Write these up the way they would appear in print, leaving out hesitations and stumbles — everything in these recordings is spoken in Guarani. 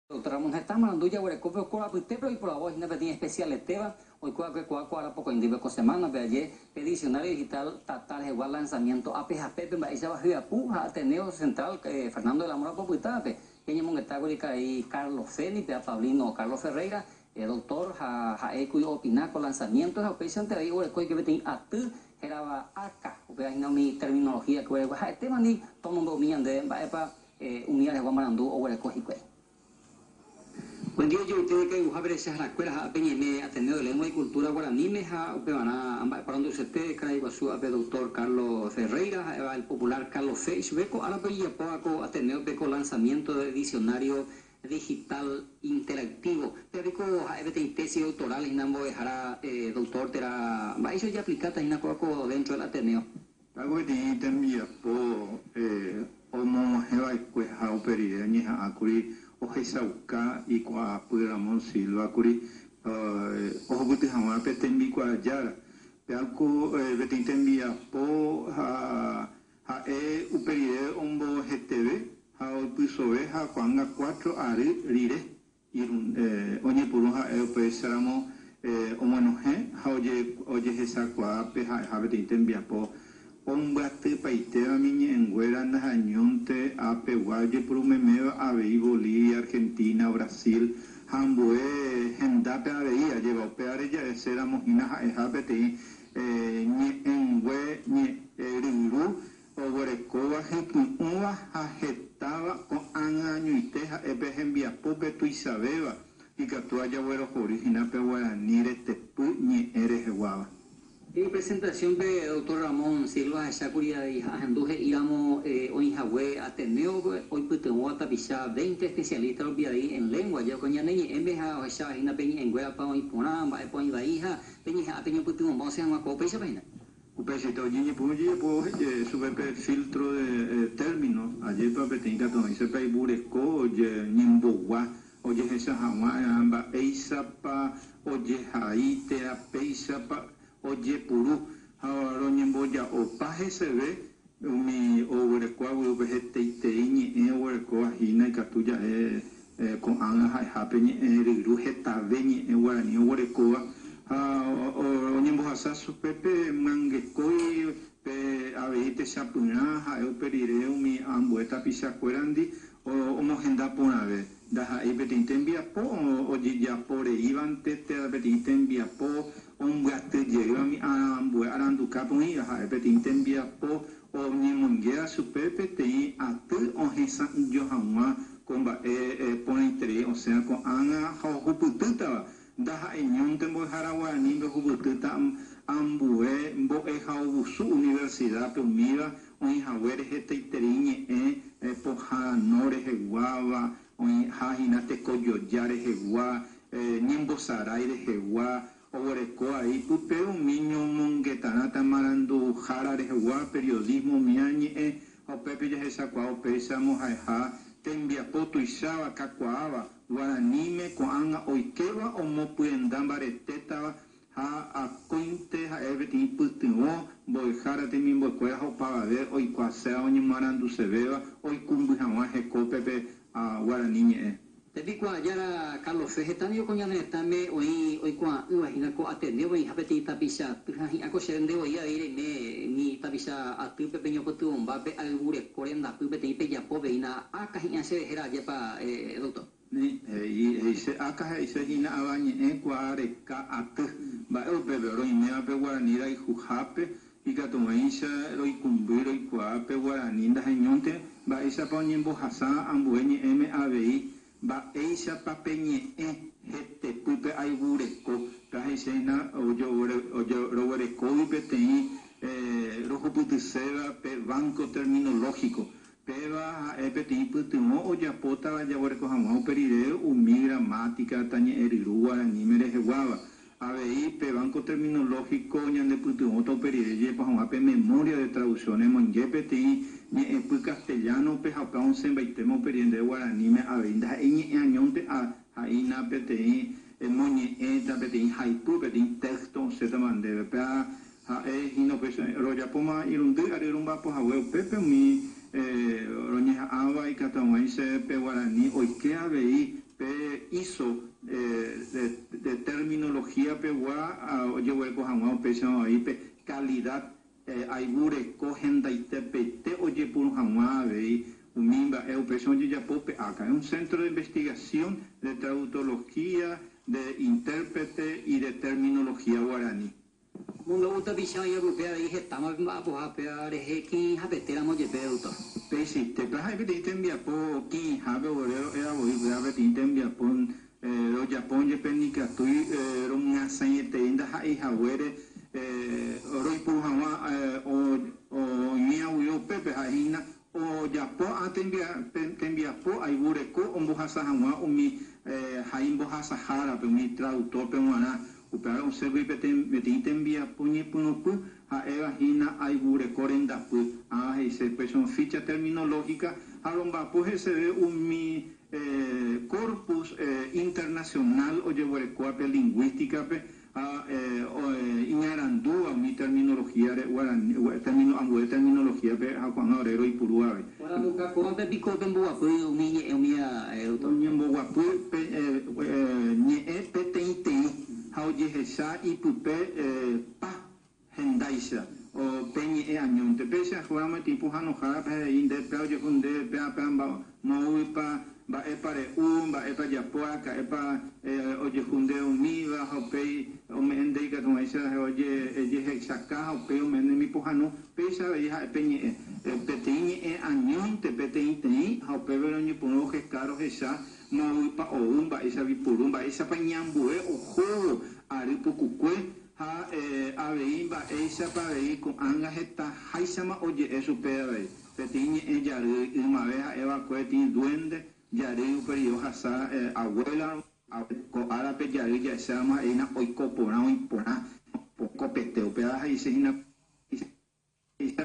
Doctor Ramón heta marandu jaguerekópe okóra apytépe oiporavo hína peteĩ especialetéva oiko va'ekue ko'a ko ára pokõindýpe ko semana-pe aje pe diccionario digital tata rehegua lanzamiento ápe ha pépe mba'éichapa hyapu ha Ateneo Central Fernando de la Mora popytávape ñañemongetákuri karai Carlos Felipe ha Pablino Carlos Ferreira doctor ha ha'ékuri oopina ko lanzamiento ha upéichante avei oguereko hikuái peteĩ aty hérava ACA upéva hína umi terminología kueregua ha'etévandi tomombe'umi ñandéve mba'épa Umi rehegua marandu oguereko hikuái. Buen día ojoyke kayguhápe rechaharakuéra ha ápe ñaime Ateneo de Lengua y Cultura Guaraníme ha upevarã amba'eporandusete karai guasu ápe Doctor Carlos Ferreira ha'éva el popular Carlos Fe ichupe ko árape ojejapóva ko Ateneo-pe ko lanzamiento de diccionario digital interactivo. Péva piko ha'e peteĩ tesis doctoral hína mbo'ehára doctor térã mba'éicha ojeaplikáta hína kóva ko dentro del Ateneo. Ha'éko peteĩ tembiapo omog̃uahẽva'ekue ha upe rire oñeha'ãkuri ohechauka ikuaapy Ramón Silva-kuri ohupyty hag̃ua pe tembikuaajára. Péako peteĩ tembiapo ha ha'e upe rire omboheteve ha oipysove ha ko'ág̃a cuatro ary rire Oñepyrũ ha'e upéicharamo oguenohẽ ha ojehechakuaa pe ha'eha peteĩ tembiapo ombyatypaitévami ñe'ẽnguéra ndahañónte apegua ojepuru meméva avei Bolivia, Argentina, Brasil ha ambue hendápe avei ajéva upévare ja'eséramo hína ha'eha peteĩ ñe'ẽngue ñe'ẽryru Oguerekóva hypy'ũva ha hetáva ko'ág̃a añoite ha'e pe hembiapópe tuichavéva ikatúva jaguerohory hína pe guarani retepy ñe'ẽ reheguáva. Ipresentación-pe Doctor Ramón Silva ahechákuri avei ha ahendu he'íramo oĩhague Ateneo-pe oipytyvõva tapicha 20 especialista rupi avei en lengua, jeko ñane ñe'ẽme ha ohecháva hína pe ñe'ẽnguérapa oĩ porã, mba'épa oĩ vai ha pe ñeha'ã pe ñopytyvõmba osẽ hag̃ua ko upéichapa hína. Upeichaite oñeñepyrũ ojejapo chupe pe filtro de términos, ajépa peteĩ katu oĩse pe ayvureko oñembogua ojehecha hag̃ua mba'éichapa ojehai térã péichapa ojepuru ha roñemboja'opa heseve umi oguerekóagui upe hetaitei ñe'ẽ oguerekóva hína ikatu ja'e Ko'ág̃a ha'ehápe ñe'ẽ ryru hetave ñe'ẽ guarani oguerekóva ha oñembohasa chupe pe myangekói pe avei techapyrã ha'e upe rire umi ambue tapichakuérandi omohenda porãve. Ndaha'éi peteĩ tembiapo ojejapo reívante térã peteĩ tembiapo ombyaty jeýva umi ambue arandukápe oĩva, ha'e peteĩ tembiapo Oñemoingéva chupe peteĩ aty ohesa'ỹijo hag̃ua ko mba'e porãiterei osẽva ko'ág̃a ha ohupytýtava, ndaha'eñónte mbo'ehára guaranímbe ohupytýta ambue mbo'ehaovusu universidad-pe umíva oĩhaguére hetaiterei ñe'ẽ pohãno reheguáva, oĩha hína tekojoja rehegua, ñembosarái rehegua, Oguereko ai pype umi ñomongetarã tamaranduhára rehegua, periodismo umía ñe'ẽ ha upépe jahechakuaa upéicha moha'eha tembiapo tuicháva kakuaáva guaraníme ko'ág̃a oikéva omopyenda mbaretétava ha akóinte ha'e peteĩ pytyvõ mbo'ehára temimbo'ekuéra ha opavave oikuaaséva oñemoarandusevéva oikũmby hag̃ua hekópe pe guarani ñe'ẽ. Tembikuaajára Carlos Fe, heta niko ko ñane retãme oĩ oikuaa'ỹva hína ko Ateneo oĩha peteĩ tapicha aty ha hi'ã ko chéve nde voi avei reime umi tapicha atýpe peñopytyvõmbápe ayvu reko rendapy peteĩ pejapópe hína áka hi'ã chéve héra ajépa doctor. Néi, he'i, he'ise áka he'ise hína avañe'ẽ kuaa reka aty. Mba'e upépe, roiméva pe guarani rayhuhápe, Ikatuvéicha roikũmby roikuaa pe guarani ndaheñónte mba'éichapa oñembohasa ambue ñe'ẽme avei mba'éichapa pe ñe'ẽ hetepýpe ayvureko, pe ahecháina roguerekógui peteĩ rohupytyséva pe banco terminológico, péva ha'e peteĩ pytyvõ ojapótava jaguereko hag̃ua upe rire umi gramática tañe'ẽryru guaraníme reheguáva. Avei pe banco terminológico ñandepytyvõta upe rire jepo hag̃ua pe memoria de traducción emoinge peteĩ ñe'ẽpy castellano-pe ha upéva osẽmbaitéma upe rire ndéve guaraníme avei ndaha'éi ñe'ẽ añónte ha'éina peteĩ moñe'ẽta peteĩ haipy peteĩ texto osẽtama ndéve. Upéva ha'e hína upéicha rojapóma irundy ary romba'apo hague upépe umi roñeha'ãva ikatu hag̃uáicha pe guarani oike avei pe. ISO de terminología pegua ojeguereko hag̃ua upéicha avei pe calidad ayvureko hendaitepete ojepuru hag̃ua avei umi mba'e upéicha ojejapo pe ACA. Es un centro de investigación de traductología, de intérprete y de terminología guaraní. Mombe'u tapicha oĩva pype avei hetáma pe mba'apoha péva rehe kĩrĩhapetéramo jepe, doctor. Peichaite, ha'e peteĩ tembiapo kĩrĩhápe ore ro'éva voi upéva peteĩ tembiapo rojapo jepe nikatúi romyasãietei ndaha'éi haguére roipuru hag̃ua oĩva guive upépe ha'ehína ojapo ã tembiapo ayvureko ombohasa hag̃ua umi haimbohasahárape umi traductor-pe g̃uarã. Upévare osẽgui peteĩ tembiapo ñepyrũpy ha'éva hína ayvureko rendapy. Ãva he'ise upéicha ficha terminológica ha romba'apo heseve umi corpus internacional ojeguerekóvape lingüística-pe ha iñarandúva umi terminología-re guarani, ambue terminología-pe ha ko'ág̃a ore roipuru avei. Aranduka piko pemboguapy umi ñe'ẽ umíva, doctor? Oñemboguapy pe ñe'ẽ peteĩteĩ ha ojehecha ipype pa hendáicha pe ñe'ẽ añónte. Péicha jehóramo peteĩ pohãnohárape he'i nde péa ojehu nde péa péa moõguipa mba'épa re'u, mba'épa japo araka'épa ojehu nde umíva ha upéi ome'ẽ nde ikatu hag̃uáicha ojehechaka ha upéi ome'ẽ nde mipohãno. Péicha avei ha'e pe ñe'ẽ peteĩ ñe'ẽ añónte peteĩteĩ ha upépe roñepyrũ oheka rohecha moõguipa ou mba'éicha vipuru mba'éichapa iñambue ohóvo ary pukukue ha avei mba'éichapa avei ko'ág̃a hetaháichama oje'e chupe avei. Peteĩ ñe'ẽ jarýi ymave ha'eva'ekue peteĩ duende jarýi uperire ohasa abuela ko árape jarýi jahecháma ha'ehína oiko porã oĩ porã kopete upéva he'ise hína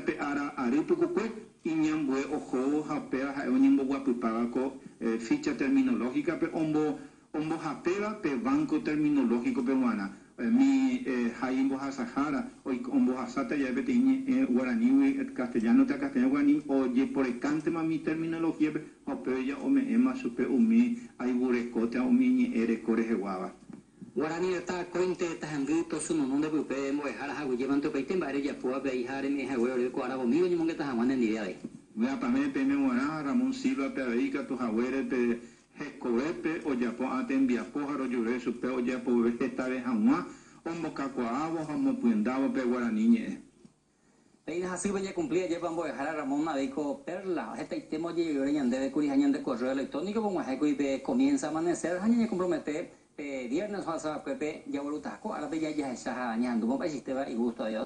pe ára ary pukukue iñambue ohóvo ha upéva ha'e oñemboguapypáva ko ficha terminológica-pe ombohapéva pe banco terminológico-pe g̃uarã. Mi haimbohasahára ombohasáta jave peteĩ ñe'ẽ guaranígui castellano térã castellano guaraní ojeporekántema umi terminología-pe ha upéva ja ome'ẽma chupe umi ayvureko térã umi ñe'ẽ reko reheguáva. Guarani retã akóinte tahendy tosununu ndepype mbo'ehára aguyjémante opaite mba'e rejapóvape ha reme'ẽ haguére oréve ko aravomi roñemongeta hag̃ua nendive avei. Vy'apavẽ peẽme g̃uarã Ramón Silva-pe avei katu haguére pe hekovépe ojapo ã tembiapo ha rojuve chupe ojapove hetave hag̃ua ombokakuaávo ha omopyendávo pe guarani ñe'ẽ. Péina hasýpe ñakumpli ajépa mbo'ehára Ramón avei ko perla hetaitéma ojejerure ñandéve kuri ha ñande correo electrónico og̃uahẽkuri pe comienza amanecer ha ñañecompromete pe viernes ohasava'ekuépe jaguerutaha ko árape jajahecha ha ñahendúma mba'eichaitéva igusto avei.